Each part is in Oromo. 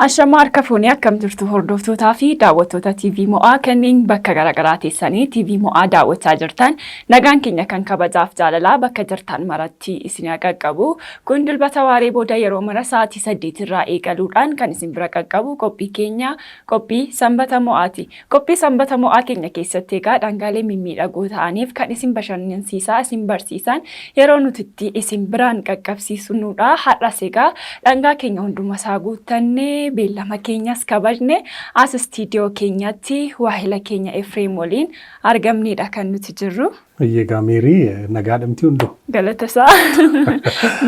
Ashamaa harka fuunee akkam jirtu hordoftootaa fi daawwattoota TV Mo'aa kanneen bakka garaagaraa teessanii TV Mo'aa daawwachaa jirtan nagaan keenya kan kabajaaf jaalalaa bakka jirtan maratti isin haa qaqqabu. Kun dilbata waaree booda yeroo mara sa'aatii 8 irraa eegaluudhaan kan isin bira qaqqabu qophii keenya qophii sanbata mo'aati. Qophii Sanbata Mo'aa keenya keessatti egaa dhangaalee mimmiidhagoo ta'aniif kan isin bashannansiisaa, isin barsiisan yeroo nuti itti isin biraan qaqqabsiisnudha. Har'as egaa dhangaa keenya hunduma isaa guuttannee beellama keenyas kabajne as istiidiyoo keenyatti waahila keenya Efreem waliin argamneedha kan nuti jirru. Egaa Meerii nagaadhamti hunduu. Galata isaa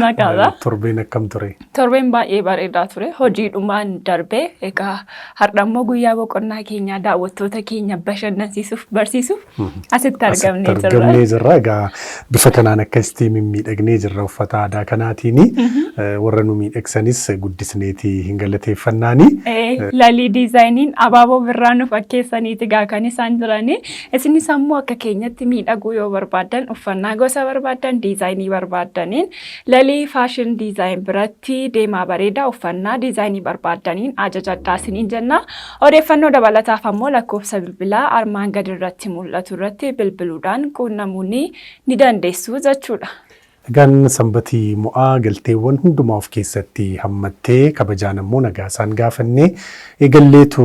nagaadha. Torbeen akkam ture? Torbeen baay'ee bareedaa ture. Hojiidhumaan darbee egaa har'a immoo guyyaa boqonnaa keenyaa daawwattoota keenya bashannansiisuuf barsiisuuf asitti argamnee jirra. Argamnee jirra. Egaa bifa kanaan akkasitti mimmiidhagnee jirra uffata aadaa kanaatiini. Warra nu miidhagsanis guddisneeti hin galateeffannaani. Lalii diizaayiniin abaaboo birraa nu fakkeessaniiti egaa kan isaan jiranii. Isinis ammoo akka keenyatti miidhaguu yoo barbaaddan uffannaa gosa barbaaddan diizaayinii barbaaddaniin Lalii Fashion Design biratti deemaa bareedaa uffannaa diizaayinii barbaaddaniin ajajadhaa isiniin jenna. Odeeffannoo dabalataaf ammoo lakkoofsa bilbilaa armaan gadi irratti mul'atu irratti bilbiluudhaan quunnamuu ni dandeessu jechuudha. Egaan Sanbati Mo'aa galteewwan hundumaa of keessatti hammattee kabajaan ammoo nagaa isaan gaafannee eegalleetu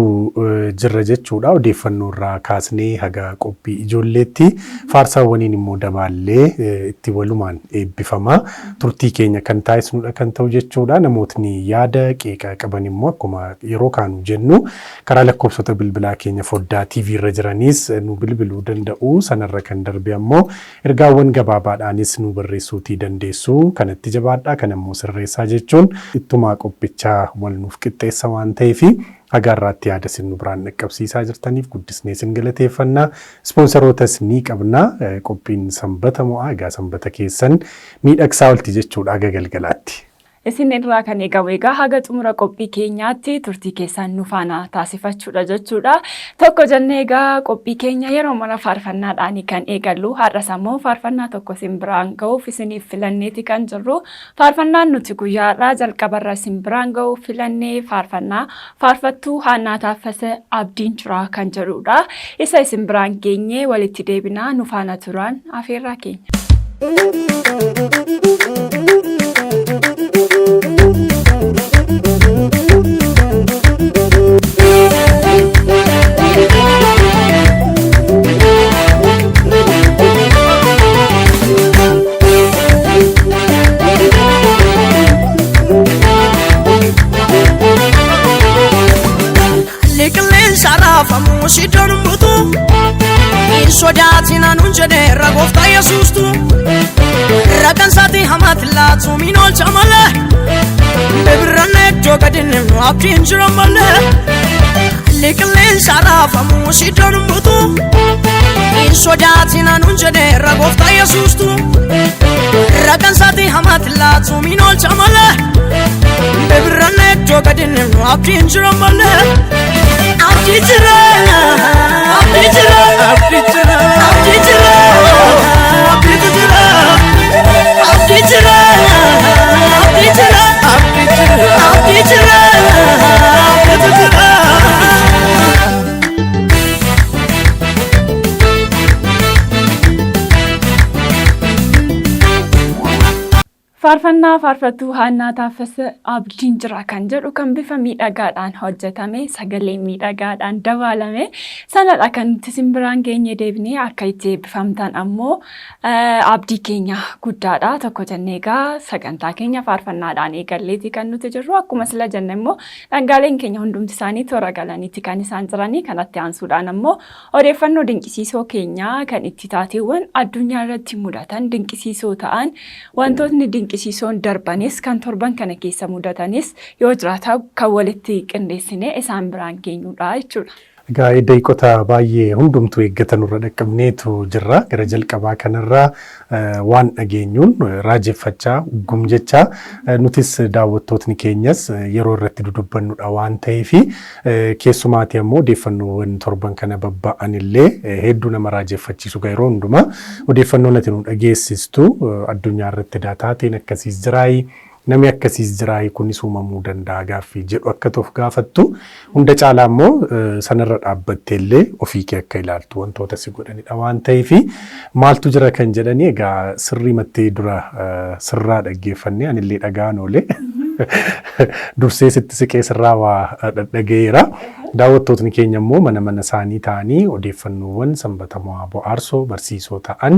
jirra jechuudha. Odeeffannoo irraa kaasnee haga qophii ijoolleetti faarsaawwaniin immoo dabaallee itti walumaan eebbifamaa turtii keenya kan taasisnudha kan ta'u jechuudha. Namootni yaada qeeqa qaban immoo akkuma yeroo kaanu jennu karaa lakkoofsota bilbilaa keenya foddaa TV irra jiraniis nu bilbiluu danda'u. Sanarra kan darbe ammoo Ergaawwan gabaabaadhaanis nuu barreessuutii dandeessu. Kanatti jabaadhaa, kana immoo sirreessaa jechuun ittumaa qophichaa wal nuuf qixxeessa waan ta'eef haga har'aatti yaada isin nu biraan dhaqqabsiisaa jirtaniif guddisnee isin galateeffanna. Ispoonserootas ni qabna. Qophiin Sanbata Mo'aa egaa sanbata keessan miidhagsaa olti jechuudha haga galgalaatti. Isin irraa kan eegamu egaa haga xumura qophii keenyaatti turtii keessan nu faana taasifachuudha jechuudha. Tokko jennee egaa qophii keenya yeroo mara faarfannaadhaan kan eegallu. Har'as ammoo faarfannaa tokko isin biraan ga'uuf isiniif filanneeti kan jirru. Faarfannaan nuti guyyaa har'aa jalqabarra isin biraan ga'uuf filannee faarfannaa faarfattuu Haannaa Taaffasa Abdiin Jira kan jedhudha. Isa isin biraan geenyee walitti deebinaa nu faana turaan afeerraa keenya. Haalli qilleensa raafamu si darbutu hin sodaatin anuun jedheera gooftaa Yesuustu. Raqansaati hamaatti laatu min oolcha malee. Bibirranne iddoo gadi nimnu abdiin jira malee. Haalli qilleensa raafamu si darbutu hin sodaatin anuun jedheera gooftaa Yesuustu. Raqansaati hamaatti laatu min oolcha malee. Bibirranne iddoo gadi nimnu abdiin jira malee. Abdii jira, abdii jira, abdii jira, abdii jira, abdiitu jira, abdii jira, abdii jira, abdii jira, abdii jira, abdiitu jira. Faarfannaa faarfattuu Haannaa Taaffasa Abdiin jira kan jedhu kan bifa miidhagaadhaan hojjetame sagalee miidhagaadhaan dabaalame sanadha kan nuti isin biraan geenye deebinee akka itti eebbifamtan ammoo abdii keenya guddaadha tokko jennee egaa sagantaa keenya faarfannaadhaan eegalleeti kan nuti jirru akkuma sila jenne immoo dhangaaleen keenya hundumti isaanii toora galaniiti kan isaan jiranii kanatti aansuudhaan ammoo Odeeffannoo dinqisiisoo keenya kan itti taateewwan addunyaa irratti mudatan dinqisiisoo ta'an, wantootni dinqisiisoon darbanis kan torban kana keessa mudatanis yoo jiraata kan walitti qindeessinee isaan biraan geenyudha jechuudha. Egaa daqiiqota baay'ee hundumtuu eeggatan irra dhaqqabneetu jirra. Gara jalqabaa kanarraa waan dhageenyuun raajeffachaa, uggum jechaa nutis daawwattootni keenyas yeroo irratti dudubbannudha waan ta'eef Keessumaatii ammoo odeeffannoowwan torban kana babba'an illee hedduu nama raajeffachiisu egaa yeroo hundumaa odeeffannoon ati nu dhageessistu addunyaa irratti edaa taateen akkasiis jiraayi Namni akkasiis jiraa, kunis uumamuu danda'a gaaffii jedhu akka ta'uuf gaafattu, hunda caalaa immoo sanarra dhaabbattee illee ofii kee akka ilaaltu wantoota si godhanidha waan ta'eef, maaltu jira kan jedhanii egaa sirrii mattee dura sirraa dhaggeeffannee, anillee dhagaan oole, dursee sitti siqee sirraa waa dhaga'eera. Daawwattootni keenya immoo mana mana isaanii ta'anii odeeffannoowwan sanbata mo'aa bohaarsoo barsiisoo ta'an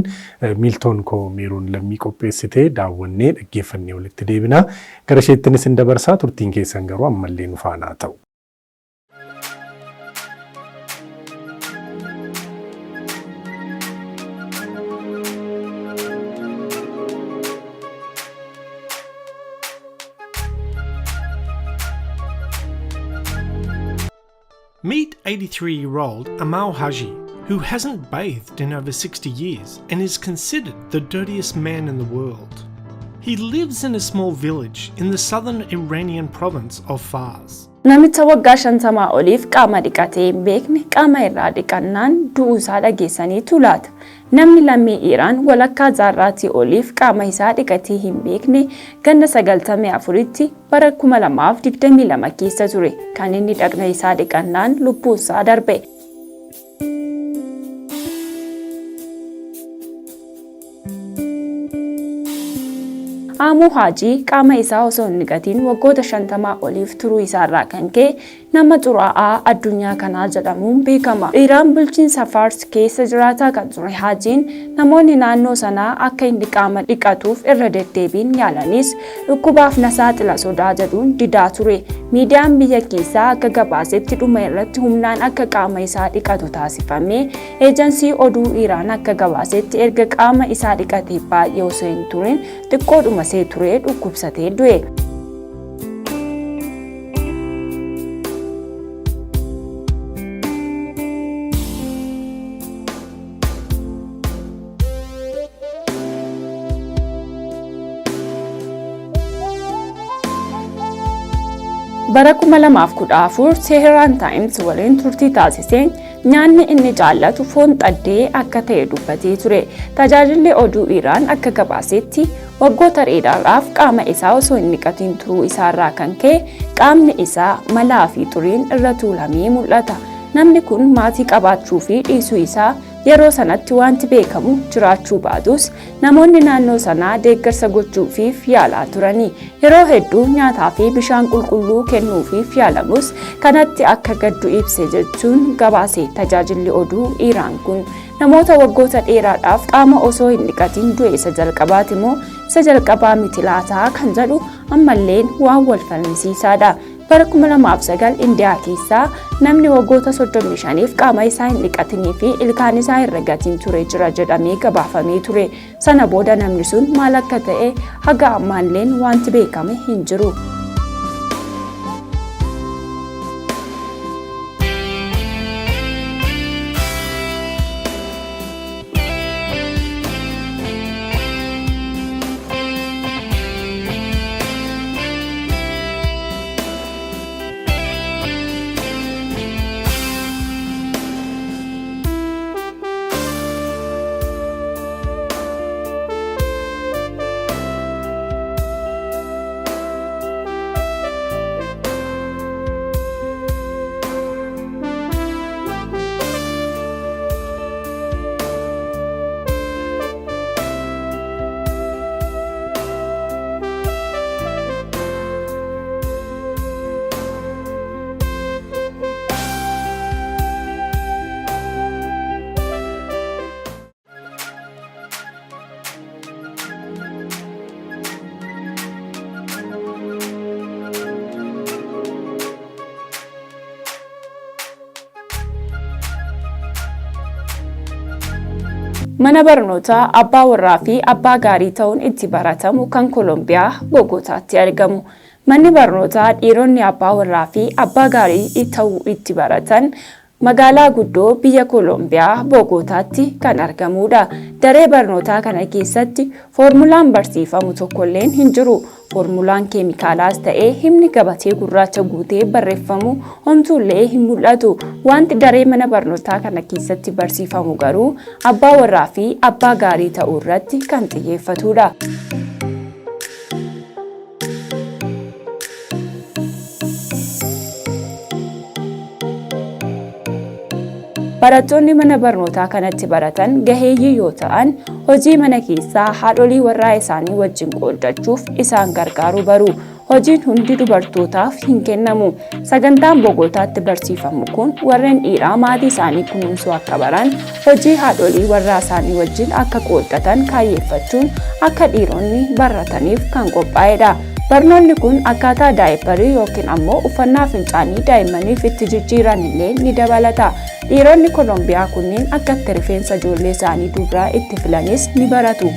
miiltoon koo Meeroon Lammii qopheessitee daawwannee dhaggeeffannee walitti deebina. Gara isheettinis isin dabarsaa, turtiin keessan garuu ammallee nu faanaa ta'u. Meet 83-year-old Amal Haji, who hasn't bathed in over 60 years and is considered the dirtiest man in the world. He lives in a small village in the southern Iranian province of Fars. Namicha waggaa 50 oliif qaama dhiqatee hin beekne qaama irraa dhiqannaan du'uu isaa dhageessaniitu laata? Namni lammii Iraan walakkaa jaarraatii oliif qaama isaa dhiqatee hin beekne ganna 94tti bara 2022 keessa ture kan inni dhaqna isaa dhiqannaan lubbuun isaa darbe. Aamuu Haajii qaama isaa osoo hin dhiqatiin waggoota 50 oliif turuu isaarraa kan ka'e nama xuraa'aa addunyaa kanaa jedhamuun beekama. Iraan bulchiinsa Faars keessa jiraataa kan ture Haajiin, namoonni naannoo sanaa akka inni qaama dhiqatuuf irra deddeebiin yaalanis dhukkubaaf na saaxila sodaa jedhuun didaa ture. Miidiyaan biyya keessaa akka gabaasetti, dhuma irratti humnaan akka qaama isaa dhiqatu taasifamee. Eejansii oduu Iraan akka gabaasetti, erga qaama isaa dhiqatee baay'ee osoo hin turin xiqqoodhuma see turee dhukkubsatee du'e. Bara 2014 Teheraan Times waliin turtii taasiseen nyaanni inni jaallatu foon xaddee akka ta'e dubbatee ture. Tajaajilli oduu Iraan akka gabaasetti, waggoota dheeraadhaaf qaama isaa osoo hin dhiqatiin turuu isaarraa kan ka'e qaamni isaa malaa fi xuriin irra tuulamee mul'ata. Namni kun maatii qabaachuu fi dhiisuu isaa yeroo sanatti wanti beekamu jiraachuu baatus, namoonni naannoo sanaa deeggarsa gochuufiif yaalaa turani. Yeroo hedduu nyaataa fi bishaan qulqulluu kennuufiif yaalamus kanatti akka gaddu ibse jechuun gabaase tajaajilli oduu Iraan kun. Namoota waggoota dheeraadhaaf qaama osoo hin dhiqatiin du'e isa jalqabaati moo isa jalqabaa miti laataa kan jedhu ammalleen waan wal falmisiisaadha. Bara 2009 Indiyaa keessaa namni waggoota 35f qaama isaa hin dhiqatinii fi ilkaan isaa hin ragatiin ture jira jedhamee gabaafamee ture. Sana booda namni sun maal akka ta'e haga ammaalleen wanti beekame hin jiru. Mana barnootaa abbaa warraa fi abbaa gaarii ta'uun itti baratamu kan Koolombiyaa Bogotaatti argamu. Manni barnootaa dhiironni abbaa warraa fi abbaa gaarii ta'uu itti baratan magaalaa guddoo biyya Koolombiyaa Bogotaatti kan argamudha. Daree barnootaa kana keessatti foormulaan barsiifamu tokkolleen hin jiru. Foormulaan keemikaalaas ta'ee himni gabatee gurraacha guutee barreeffamu homtuullee hin mul'atu. Wanti daree mana barnootaa kana keessatti barsiifamu garuu abbaa warraa fi abbaa gaarii ta'uu irratti kan xiyyeeffatudha. Barattoonni mana barnootaa kanatti baratan gaheeyyii yoo ta'an, hojii mana keessaa haadholii warraa isaanii wajjin qooddachuuf isaan gargaaru baru. Hojiin hundi dubartootaaf hin kennamu. Sagantaan Bogotaatti barsiifamu kun warreen dhiiraa maatii isaanii kunuunsuu akka baran, hojii haadholii warraa isaanii wajjin akka qooddatan kaayyeeffachuun akka dhiironni barataniif kan qophaa'edha. Barnoonni kun akkaataa daayipparii yookiin ammoo uffannaa fincaanii daa'immaniif itti jijjiiran illee ni dabalata. Dhiironni Kolombiyaa kunneen akka itti rifeensa ijoollee isaanii dubraa itti filanis ni baratu.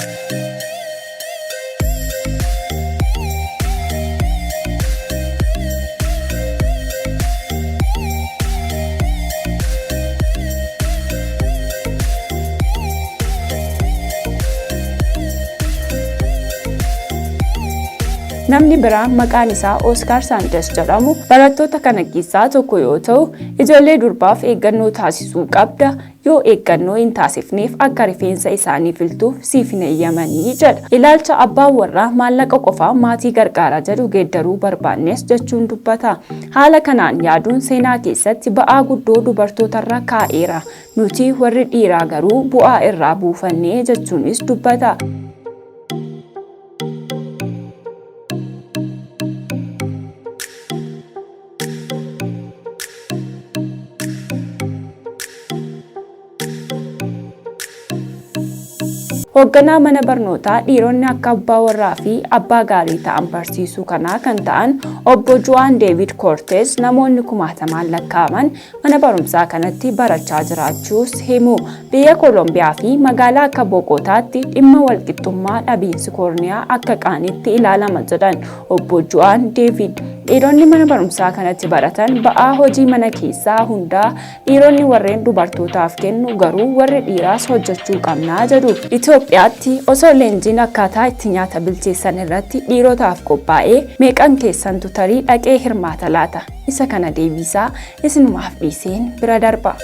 Namni biraa maqaan isaa Oskaar Saanches jedhamu barattoota kana keessaa tokko yoo ta'u, ijoollee durbaaf eeggannoo taasisuu qabda, yoo eeggannoo hin taasifneef akka rifeensa isaanii filtuuf siif hin eeyyamanii jedha. Ilaalcha abbaan warraa maallaqa qofaa maatii gargaara jedhu geeddaruu barbaannes jechuun dubbata. Haala kanaan yaaduun seenaa keessatti ba'aa guddoo dubartootarra kaa'eera. Nuti warri dhiiraa garuu bu'aa irraa buufannee jechuunis dubbata. Hoogganaa mana barnootaa dhiironni akka abbaa warraa fi abbaa gaarii ta'an barsiisuu kanaa kan ta'an obbo Juwaan Deevid Koortees namoonni kumaatamaan lakkaa'aman mana barumsaa kanatti barachaa jiraachuus himu. Biyya Kolombiyaa fi magaalaa akka Bogotaatti dhimma walqixxummaa dhabiinsi koorniyaa akka qaaniitti ilaalama jedhan obbo Juwaan Deevid. Dhiironni mana barumsaa kanatti baratan ba'aa hojii mana keessaa hundaa dhiironni warreen dubartootaaf kennu, garuu warri dhiiraas hojjechuu qabnaa jedhu. Itoophiyaatti osoo leenjiin akkaataa itti nyaata bilcheessan irratti dhiirotaaf qophaa'ee meeqan keessantu tarii dhaqee hirmaata laata? Isa kana deebiisaa isinumaaf dhiiseen bira darba.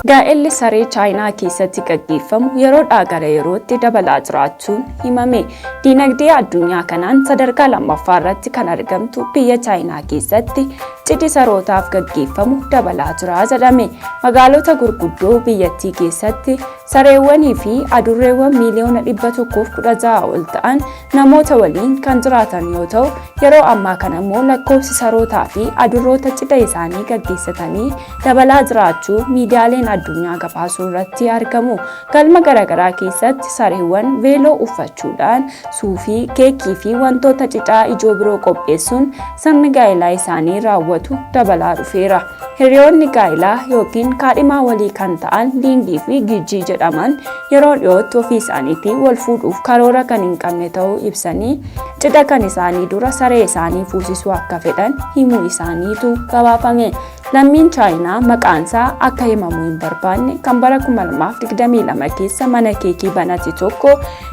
Gaa'elli saree Chaayinaa keessatti gaggeeffamu yeroodhaa gara yerootti dabalaa jiraachuun himame. Diinagdee addunyaa kanaan sadarkaa lammaffaa irratti kan argamtu biyya Chaayinaa keessatti cidhi sarootaaf gaggeeffamu dabalaa jira jedhame. Magaalota gurguddoo biyyattii keessatti sareewwanii fi adurreewwan miiliyoona 116 ol ta'an namoota waliin kan jiraatan yoo ta'u, yeroo ammaa kana immoo lakkoofsi sarootaa fi adurroota cidha isaanii gaggeessatanii dabalaa jiraachuu miidiyaaleen addunyaa gabaasuu irratti argamu. Galma garaagaraa keessatti sareewwan veeloo uffachuudhaan suufii, keekii fi wantoota cidhaa ijoo biroo qopheessuun sirni gaa'elaa isaanii raawwatu dabalaa dhufeera. Hiriyoonni gaa'elaa yookiin kaadhimaa walii kan ta'an Liingii fi Gijjii jedhaman yeroo dhiyootti ofii isaaniitii wal fuudhuuf karoora kan hin qabne ta'uu ibsanii, cidha kan isaanii dura saree isaanii fuusisuu akka fedhan himuu isaaniitu gabaafame. Lammiin Chaayinaa maqaansaa akka himamu hin barbaanne kan bara 2022 keessa mana keekii banate tokko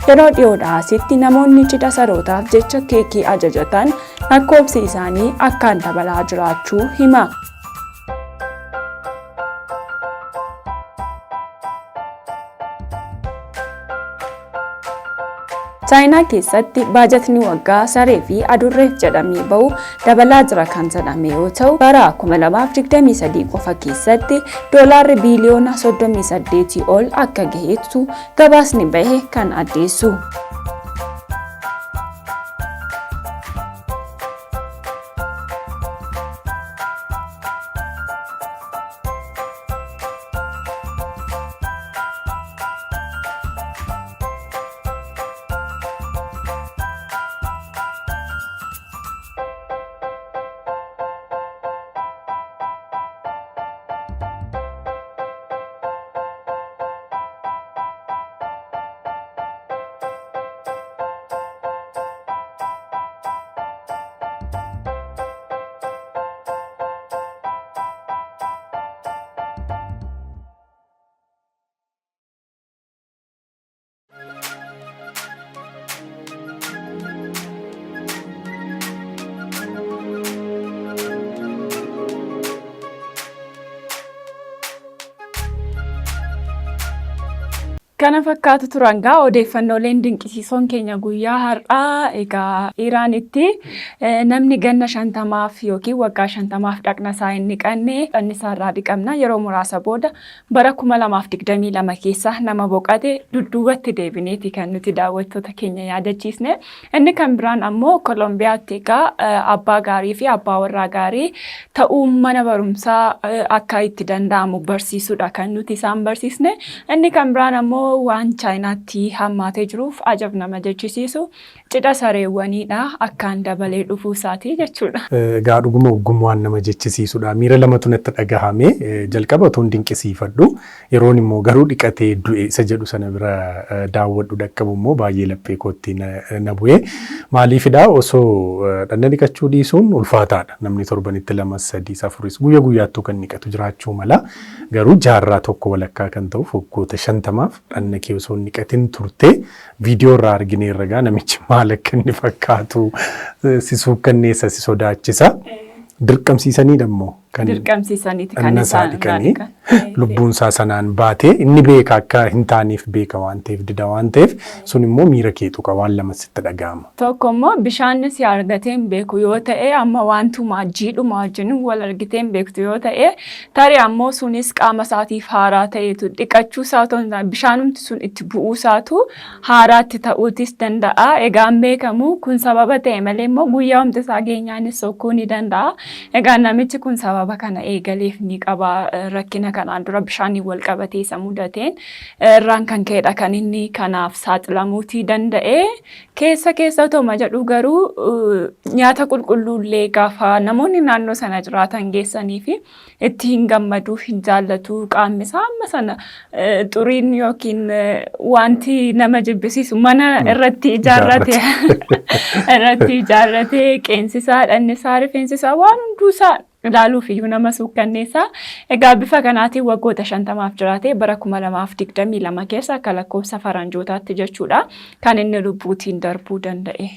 yeroo dhiyoodhaa asitti namoonni cidha sarootaaf jecha keekii ajajatan lakkoofsi isaanii akkaan dabalaa jiraachuu hima. Chaayinaa keessatti baajatni waggaa saree fi adurreef jedhamee bahu dabalaa jira kan jedhame yoo ta'u, bara 2023 qofa keessatti doolaarri biiliyoona 38 ol akka gaheetu gabaasni bahe kan addeessu. Kana fakkaatu turan gaa odeeffannooleen dinqisiisoon keenya guyyaa har'aa. Egaa Iraanitti namni ganna 50f yookiin waggaa 50f dhaqna isaa hin dhiqanne, dhaqni isaa irraa dhiqamna yeroo muraasa booda bara 2022 keessa nama boqate dudduubatti deebineeti kan nuti daawwattoota keenya yaadachiisne. Inni kan biraan ammoo Kolombiyaatti egaa abbaa gaarii fi abbaa warraa gaarii ta'uu mana barumsaa akka itti danda'amu barsiisuudha kan nuti isaan barsiisne. Inni kan biraan ammoo waan Chaayinaatti hammaatee jiruuf ajab nama jechisiisu cidha sareewwaniidha akkaan dabalee dhufuu isaatii jechuudha. Egaa dhuguma oggum waan nama jechisiisudha. Miira lamatu natti dhagahame. Jalqaba otoon dinqisiifadhu, yeroon immoo garuu dhiqatee du'e isa jedhu sana bira daawwadhu dhaqqabu immoo baay'ee laphee kootti na bu'e. Maaliifidha, osoo dhaqna dhiqachuu dhiisuun ulfaataadha. Namni torbanitti lamas, sadiis, afuris, guyya guyyaattuu kan dhiqatu jiraachuu mala. Garuu jaarraa tokko walakkaa kan ta'uuf waggoota 50f dhaqna kee osoo hin dhiqatin turte, viidiyoo irraa argineerra gaa namichi maal akka inni fakkaatu si suukkanneessa, si sodaachisa. Dirqamsiisaniidha immoo kan Dirqamsiisaniiti kan dhaqna isaa isaan irraa dhiqanii dhiqan. Lubbuun isaa sanaan baatee, inni beeka akka hin taaneef, beeka waan ta'eef dida waan ta'eef, sun immoo miira kee tuqa, waan lama sitti dhaga'ama. Tokko immoo bishaan si argatee hin beeku yoo ta'e, amma wantuma jiidhuma wajjin wal argitee hin beektu yoo ta'e, tarii ammoo sunis qaama isaatiif haaraa ta'eetu dhiqachuu isaa otoo hin taane bishaanumti sun itti bu'uu isaatu haaraatti ta'uutis danda'a. Egaa hin beekamu, kun sababa ta'e malee immoo guyyaa humti isaa geenyaanis sokkuu ni danda'a. Egaa namichi kun sababa kana eegaleef ni qaba. Rakkina kanaan dura bishaaniin wal qabatee isa mudateen irraan kan ka'edha kan inni kanaaf saaxilamuutii danda'e. Keessa keessa otoma jedhu garuu nyaata qulqulluullee gaafa namoonni naannoo sana jiraatan geessanii fi itti hin gammadu, hin jaallatu. Qaamni isaa amma sana xuriin yookiin wanti nama jibbisiisu mana irratti ijaarrate, qeensi isaa, dhaqni isaa, rifeensi isaa, waan hunduu isaa ilaaluuf iyyuu nama suukkanneessa. Egaa bifa kanaatiin waggoota 50f jiraate, bara 2022 keessa akka lakkoofsa faranjootaatti jechuudha kan inni lubbuutiin darbuu danda'e.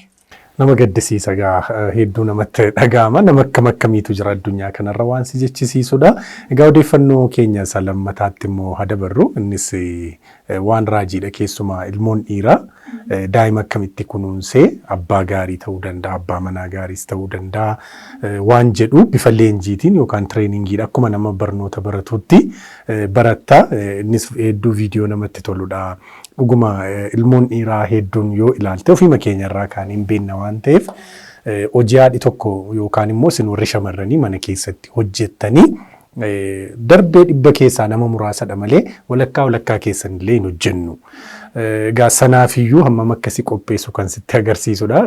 Nama gaddisiisa gaa, hedduu namatti dhaga'ama. Nama akkam akkamiitu jira addunyaa kanarra waan si jechisiisudha. Egaa odeeffannoo keenya isa lammataatti immoo haa dabarru. Innis waan raajiidha, keessumaa ilmoon dhiiraa daa'ima akkamitti kunuunsee abbaa gaarii ta'uu danda'a, abbaa manaa gaariis ta'uu danda'a waan jedhu bifa leenjiitiin yookaan trainingiidha, akkuma nama barnoota baratuutti baratta. Innis hedduu viidiyoo namatti toludha. Dhuguma ilmoon dhiiraa hedduun yoo ilaalte, ofiima keenyarraa kaanee hin beekna waan ta'eef, hojii haadhi tokko yookaan immoo isin warri shamarranii mana keessatti hojjettanii darbee 100 keessaa nama muraasadha malee walakkaa walakkaa keessan illee hin hojjennu. Egaa sanaafiyyuu hammam akkasii qopheessu kan sitti agarsiisudha.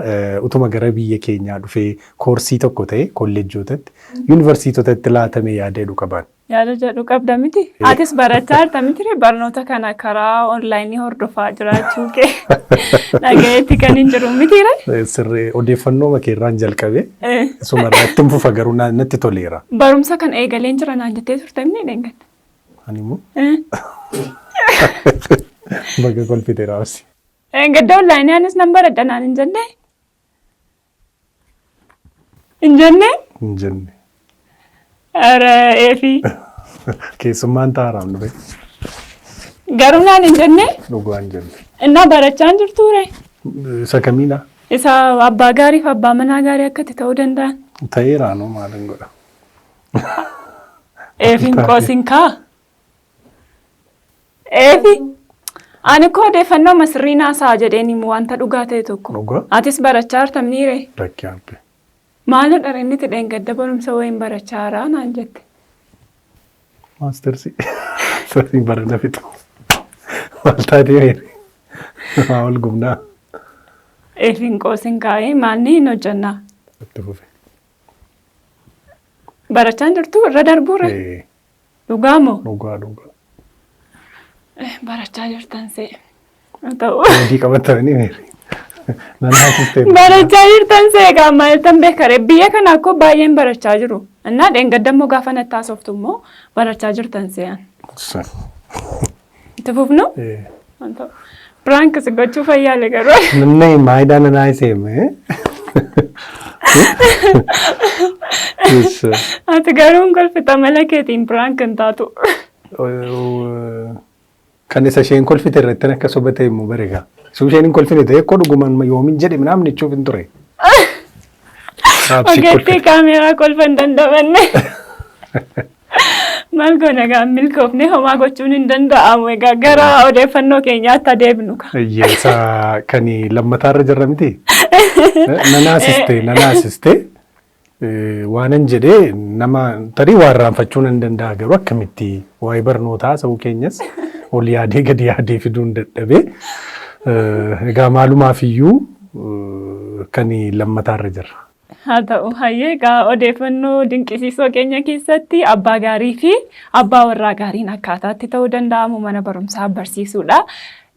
Utuma gara biyya keenyaa dhufee koorsii tokko ta'e kolleejjootatti, yuunivarsiitotatti laatamee yaada jedhu qaban. Yaada jedhu qabda miti? Atis barachaa jirta miti? Barnoota kana karaa onlaayinii hordofaa jiraachuu kee dhagayeetti kan hin jiru miti ree? Sirrii, odeeffannoo makeerraan jalqabe isuma irratti hin fufa, garuu natti toleera. Barumsa kan eegaleen jira naan jettee turte miti dheengadda? Ani immoo baga kolfite raabsi. Dheengadda onlaayinii anis nan baradha naan hin jennee? Hin jennee? Hin jenne. Ara eefi. Keessummaan taaraam dhufe. Garuu naan hin jennee? Dhugaa hin jenne. Innaa barachaa hin jirtuu ree? Isa kamiidha? Isa abbaa gaarii fi abbaa manaa gaarii akka itti ta'uu danda'an. Ta'eera noo maalin godha? Eefiin qoosin kaa. Eefi. Ani koo odeeffannoo masirrii naasaa jedheen himu wanta dhugaa ta'e tokko. Dhugaa? Atis barachaa jirta miire. Lakki abbe. Maaloo dhara inni itti dheengadda barumsa wayiin barachaa jiraa naan jette. Maastersi. Sasii barana fixu. Maal taatee meeri? Maa ol gubnaa? Eefiin qoosin kaa'ee maalni hin hojjannaa? Itti fufe. Barachaa hin jirtu irra darbuure? Ee, Dhugaa moo? Dhugaa dhugaa. Barachaa jirtan see. Haa ta'u. Hojii qabatanii meeri? Nan haasistee. Barachaa jirtan see egaa maaltan beekare biyya kana akkoo baay'een barachaa jiru. Innaa dheengadda immoo gaafa natti haasoftu immoo barachaa jirtan se'an. Itti fufnu? Ee. Haa ta'u. Prank si gochuu fayyaale garuu. Nannai maayidaa nan haayiseeme. Yes. Ati garuu hin kolfita mala keetiin prank hin taatu. Kan isa isheen kolfite irratti akka soba ta'e immoo bareega. Isuu isheen hin kolfine ta'e akkoo dhugumaan yoomin jedhe minaamin jechuuf hin ture. Raabsii Ogeettii kolfite. kaameeraa kolfa hin dandamanne. Maal goona egaa milkoofne homaa gochuun hin danda'amu egaa gara odeeffannoo keenyaatti adeemnu ka. Isa kan lammataarra jirra miti. Nanaasiste nanaasiste waanan jedhee nama tarii waa irraanfachuu nan danda'a garuu akkamitti waa'ee barnootaa ta'uu keenyas ol yaadee gadi yaadee fiduun dadhabee egaa maalumaaf iyyuu kan lammataarra jirra. Haa ta'u hayyee egaa odeeffannoo dinqisiisoo keenya keessatti abbaa gaarii fi abbaa warraa gaariin akkaataatti ta'uu danda'amu mana barumsaa barsiisuudha.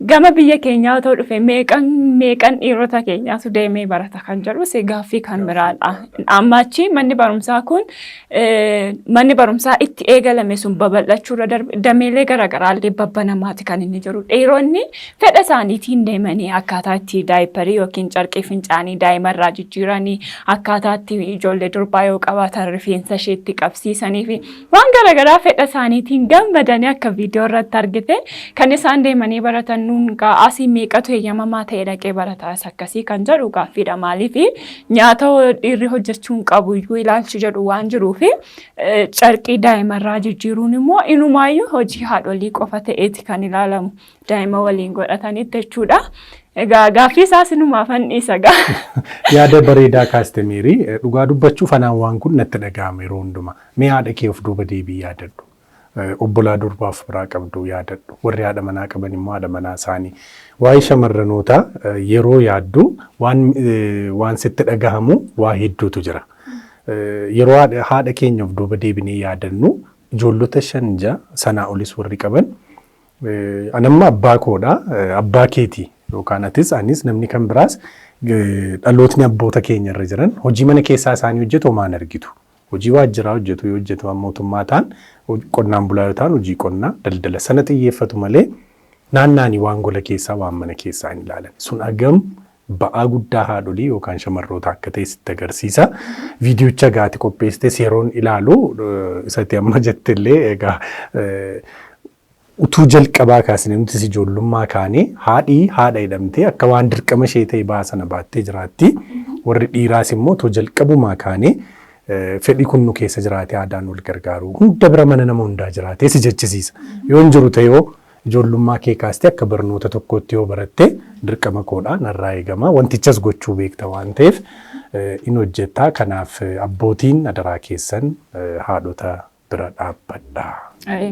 Gama biyya keenyaa otoo dhufe meeqan meeqan dhiirota keenyaatu deemee barata kan jedhus gaaffii kan biraadha. Amma achi manni barumsaa kun manni barumsaa itti eegalame sun babal'achuu irra darbe dameelee garaagaraallee babbanamaati kan inni jiru. Dhiironni fedha isaaniitiin deemanii akkaataa itti daayipparii yookiin carqii fincaanii daa'imarraa jijjiiranii akkaataa itti ijoollee durbaa yoo qabaatan rifeensa isheetti qabsiisanii fi waan garaagaraa fedha isaaniitiin gammadanii akka viidiyoo irratti argite kan isaan deemanii baratan nuun asii meeqatu eeyyamamaa ta'e dhaqee barataa isa akkasii kan jedhu gaaffiidha. Maaliif nyaata dhiirri hojjechuu hin qabu iyyuu ilaalchi jedhu waan jiruufi carqii daa'imarraa jijjiiruun immoo inumaayyuu hojii haadholii qofa ta'eeti kan ilaalamu daa'ima waliin godhatanitti jechuudha. Egaa gaaffii isaas inumaaf dhiisa gaa. Yaada bareedaa kaaste Meerii. Dhugaa dubbachuuf anaan waan kun natti dhaga'ama yeroo hundumaa. Mee haadha kee of duuba deebii yaadadhu. Obbolaa durbaaf biraa qabdu yaadadhu. Warri haadha manaa qaban immoo haadha manaa isaanii. Waa'ee shamarranootaa yeroo yaaddu waan sitti dhagahamu waa hedduutu jira. Yeroo haadha keenya of duuba deebinee yaadannu ijoollota 5 6 sanaa olis warri qaban anamma abbaa koodha. Abbaa keeti yookaan atis anis namni kan biraas dhalootni abboota keenya irra jiran hojii mana keessaa isaanii hojjetu homaan argitu. Hojii waajjiraa hojjetu yoo hojjetu mootummaa ta'an qonnaan bulaa yoo ta'an hojii qonnaa daldala sana xiyyeeffatu malee naannaanii waan gola keessaa waan mana keessaa hin ilaalan. Sun hagam ba'aa guddaa haadholii yookaan shamarroota akka ta'e sitti agarsiisa. Viidiyocha gaati qopheessites yeroon ilaalu isatti amma jettillee egaa utuu jalqabaa kaasnee nutis ijoollummaa kaanee haadhii haadha jedhamtee akka waan dirqama ishee ta'e ba'aa sana baattee jiraatti. Warri dhiiraas immoo otoo jalqabumaa kaanee fedhi kun nu keessa jiraate aadaan wal gargaaru hunda bira mana nama hundaa jiraatee si jechisiisa. Yoo hin jiru ta'e ijoollummaa kee kaastee akka barnoota tokkootti yoo baratte dirqama koodha narraa eegama. Wantichas gochuu beekta waan ta'eef in hojjettaa. Kanaaf abbootiin adaraa keessan haadhota bira dhaabbadhaa.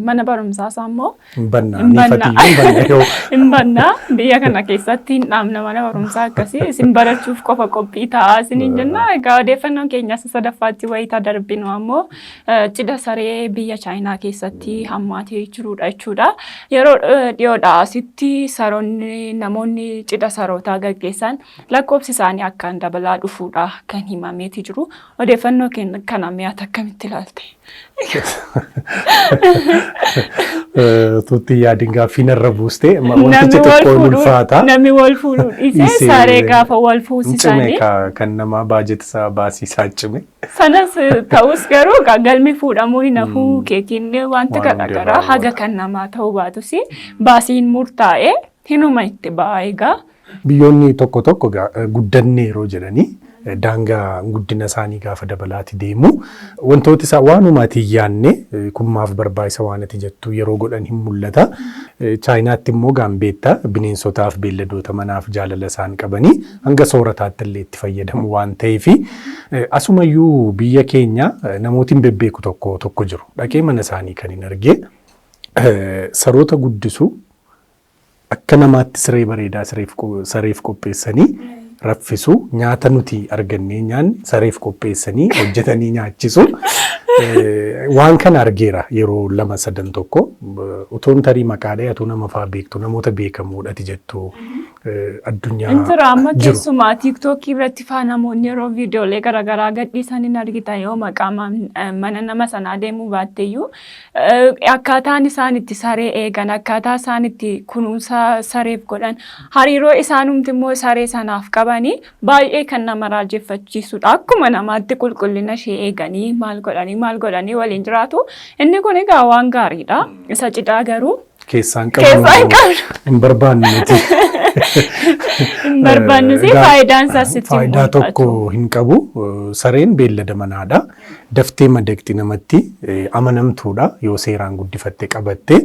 Mana barumsaa isaa immoo Hin bannaa, ni fatiyyuu hin banna yoo. Hin bannaa biyya kana keessatti hin dhaabna mana barumsaa akkasii isin barachuuf qofa qophii ta'a isiniin jenna. Egaa odeeffannoon keenya isa sadaffaatti wayitaa darbinu ammoo cidha saree biyya Chaayinaa keessatti hammaatee jirudha jechuudha. Yeroo dhiyoodha asitti saroonni namoonni cidha sarootaa gaggeessan lakkoofsi isaanii akkaan dabalaa dhufuudha kan himameeti jiru. Odeeffannoo kana mi'aata akkamitti ilaalte? Tuutti yaadin gaaffii narra buuste wantichi xiqqoo ulfaata. Namni wal fuudhuu dhiisee saree gaafa wal fuusisanii. Cime kan nama baajeta isaa baasii isaa cime. Sanas ta'us garuu galmi fuudhamuu hin hafuu keekiin wanti garaagaraa haga kan namaa ta'uu baatus baasiin murtaa'ee hinuma itti ba'a egaa. Biyyoonni tokko tokko guddanne yeroo jedhanii daangaa guddina isaanii gaafa dabalaati deemu, wantooti isaa waanumaati hin yaanne kun maaf barbaachisa waan ati jettu yeroo godhan hin mul'ata. Chaayinaatti immoo gaambeetta bineensotaaf beelladoota manaaf jaalala isaan qabanii hanga soorataatti illee itti fayyadamu waan ta'eef, asumayyuu biyya keenya namootiin bebbeeku tokko tokko jiru. Dhaqee mana isaanii kan hin argee saroota guddisu, akka namaatti siree bareedaa sareef qopheessanii raffisu, nyaata nuti argannee nyaanne sareef qopheessanii hojjetanii nyaachisu. Waan kana argeera yeroo lama sadan tokko. Utuun tarii maqaa dhahee nama fa'aa beektu, namoota beekamoodhati jettu addunyaa Intira amma keessumaa TikTokii irratti faa namoonni yeroo viidiyoolee garaagaraa gadhiisan hin argita. Yoo maqaa mana nama sanaa deemuu baatteyyuu, akkaataan isaan itti saree eegan, akkaataa isaan itti kunuunsa sareef godhan, hariiroo isaanumti immoo saree sanaaf qabanii baay'ee kan nama raajeffachiisudha. Akkuma namaatti qulqullina ishee eeganii, maal godhanii maal godhanii waliin jiraatu. Inni kun egaa waan gaariidha. Isa cidhaa garuu keessaan qabnu hin barbaannu nuti. Hin barbaannu si, faayidaan isaas sitti Faayidaa tokko hin qabu. Sareen beellada manaadha. Daftee madaqxi namatti, amanamtuudha yoo seeraan guddifatte qabatte.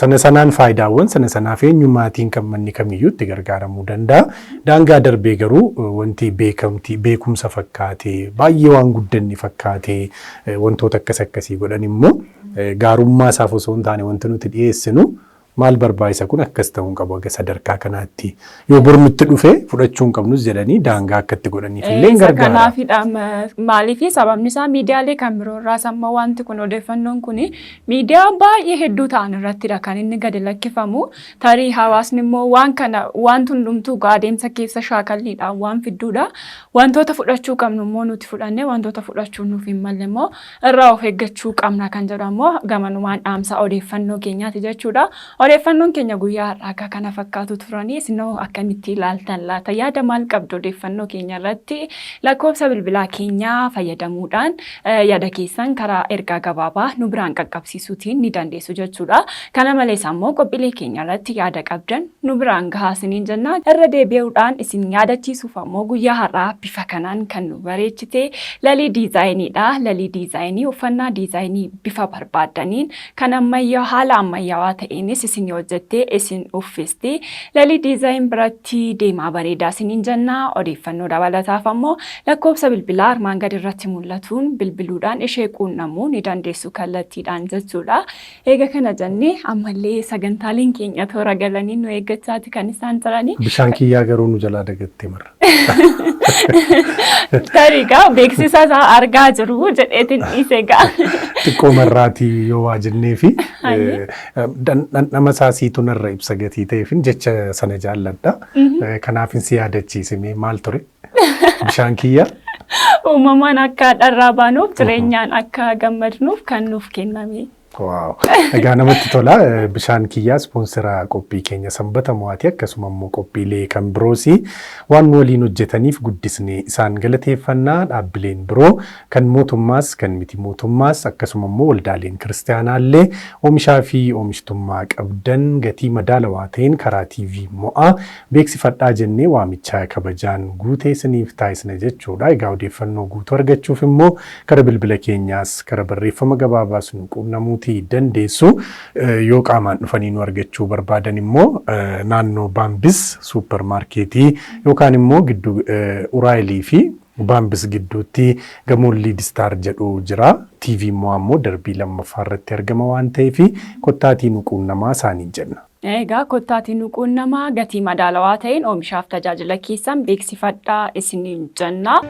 Sana sanaan faayidaawwan sana sanaaf eenyummaatiin kan manni kamiyyuu itti gargaaramuu danda'a. Daangaa darbee garuu wanti beekamtii beekumsa fakkaatee, baay'ee waan guddanne fakkaatee wantoota akkas akkasii godhan immoo, gaarummaa isaaf osoo hin taane wanti nuti dhiyeessinu maal barbaachisa, kun akkas ta'uu hin qabu, aga sadarkaa kanaatti yoo bor nutti dhufe fudhachuu hin qabnus jedhanii daangaa akkatti godhaniif illee hin gargaara. Kanaafidha. Maaliif, sababni isaa miidiyaalee kan biroo irraas amma wanti kun, odeeffannoon kun miidiyaa baay'ee hedduu ta'an irrattidha kan inni gadi lakkifamu. Tarii hawaasni immoo waan kana, waan hundumtuu adeemsa keessa shaakalliidhaan waan fidduudha. Wantoota fudhachuu qabnu immoo nuti fudhannee, wantoota fudhachuu nuuf hin malle immoo irraa of eeggachuu qabna kan jedhu ammoo gamanumaan dhaamsa odeeffannoo keenyaati jechuudha. Odeeffannoon keenya guyyaa har'aa akka kana fakkaatu turanii. Isinoo akkamitti ilaaltan laata? Yaada maal qabdu odeeffannoo keenya irratti? Lakkoofsa bilbilaa keenyaa fayyadamuudhaan yaada keessan karaa ergaa gabaabaa nu biraan qaqqabsiisuutiin ni dandeessu jechuudha. Kana malees ammoo qophiilee keenya irratti yaada qabdan nu biraan gahaa isiniin jenna. Irra deebi'uudhaan isin yaadachiisuuf ammoo guyyaa har'aa bifa kanaan kan nu bareechite Lalii Diizaayiniidha. Lalii Diizaayinii uffannaa diizaayinii bifa barbaaddaniin kan ammayyaa, haala ammayyaawaa ta'eenis isin hojjettee isin uffisti. Lalii Diizaayin biratti deemaa bareedaa isiniin jenna. Odeeffannoo dabalataaf ammoo lakkoofsa bilbilaa armaan gadi irratti mul'atuun bilbiluudhaan ishee quunnamuu ni dandeessu kallattiidhaan jechuudha. Eega kana jennee, ammallee sagantaaleen keenya toora galanii nu eeggachaati kan isaan jiranii. Bishaan kiyyaa garuu nu jalaa dagattee marra. Tarii gaa beeksisa isaa argaa jiru jedheetiin dhiise gaa. Xiqqoo marraatii yoo waa jennee fi dhandhama isaa siitu narra ibsa gatii ta'eefin jecha sana jaalladha. Kanaafin si yaadachiise, mee maal ture? Bishaan kiyyaa. Uumamaan akka dharraa baanuuf, jireenyaan akka gammadnuuf kan nuuf kenname. Wow. Egaa namatti tola. Bishaan kiyyaa ispoonsera qophii keenya Sanbata Mo'aati. Akkasuma immoo qophiilee kan biroos waan nu waliin hojjetaniif guddisnee isaan galateeffannaa. Dhaabbileen biroo kan mootummaas kan miti mootummaas, akkasuma immoo waldaaleen kiristaanaallee oomishaa fi oomishtummaa qabdan gatii madaalawaa ta'een karaa TV Mo'aa beeksifadhaa jennee waamicha kabajaan guutee isiniif taasisna jechuudha. Egaa odeeffannoo guutuu argachuuf immoo kara bilbila keenyaas kara barreeffama gabaabaas nu quunnamuutii dandeessu. Yoo qaamaan dhufanii nu argachuu barbaadan immoo naannoo Baambis suupparmaarkeetii yookaan immoo gidduu Uraayilii fi Baambis gidduutti gamoon Liidistaar jedhu jira. TV immoo ammoo darbii lammaffaa irratti argama waan ta'eef kottaatii nu quunnamaa isaaniin jenna. Egaa kottaatii nu quunnamaa, gatii madaalawaa ta'een oomishaaf tajaajila keessan beeksifadhaa isiniin jenna.